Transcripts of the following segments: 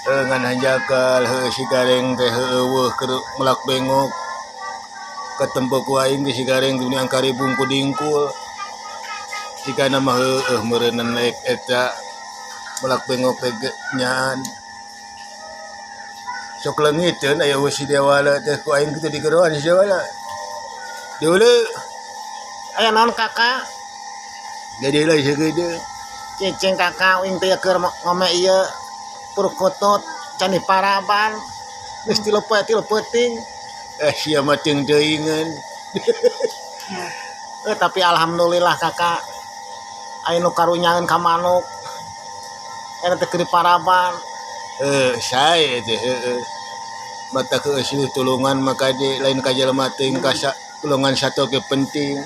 Ngan hanjakal heuh si Gareng teh heueuh keur melak bengok katempo ku aing teh si Gareng teh meni angkaribung ku dingkul jigana mah heueuh meureunna naek eta melak bengok teh nyaan sok leungiteun aya eueuh si Dewala teh ku aing kitu digeroan si Dewala. Deuleu. Aya naon Kakak? Jadi lah sakedeung. Cicing Kakak uing teh keur ngome ieu purkutut can diparaban geus tilu poe tilu peuting. Eh sia mah teung teuingeun. Eh tapi alhamdulillah Kakak aya nu karunyaeun ka manuk. Eta teh keur diparaban. Eh sae teh heueuh. Mata heueuh silih tulungan mah kade lain ka jelema teuing ka tulungan sato ge penting.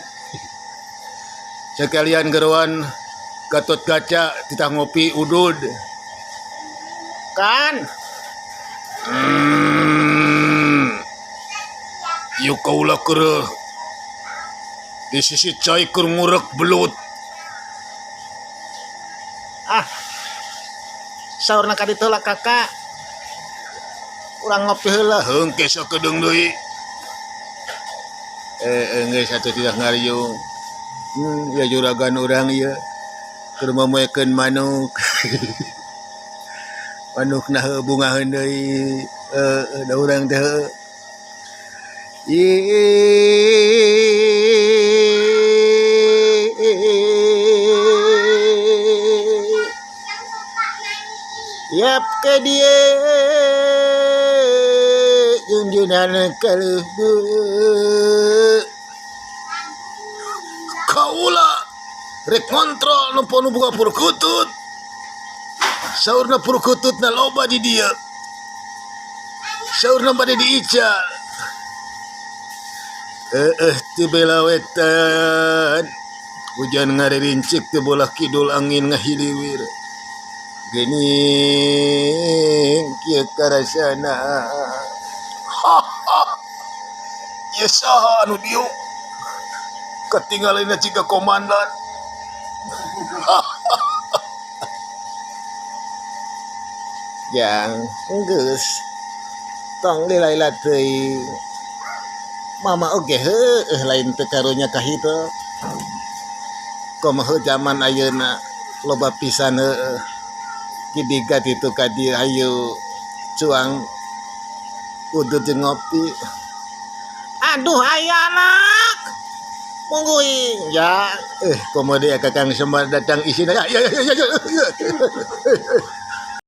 Sekalian geroan Gatot Kaca titah ngopi udud. Kan. Ieu kaula keur di sisi cai keur ngurek belut. Ah. Saurna ka ditu lah Kakak. Urang ngopi heula. Hengke sakedeung deui. Eh geus atuh tidak ngariung. Ya juragan urang ieu keur momoekeun manuk. Manuk nah bungaheun deui. Da urang teh heueuh. Yap ke dieu junjunan kaleuh. Kaula rek ngontrol nempo nu boga purkutut. Saurna purkututna loba di dieu. Saurna bade diical. Heeh ti bela wetan. Hujan ngaririncik ti bolah kidul angin ngahiliwir. Geuning kieu karasana. Ha ha. Ieu saha anu diuk? Katingalina jiga komandan. Jang, geus. Tong lila-lila teuing. Mama oge heueuh lain teu karunya ka hitu. Komo heuh jaman ayeuna loba pisan heueuh. Gidiga ditu ka dieu hayu cuang udud jeung ngopi. Aduh aya anak. Mungguing ya. Komo deui Kakang Semar datang isina. Ya ya ya ya.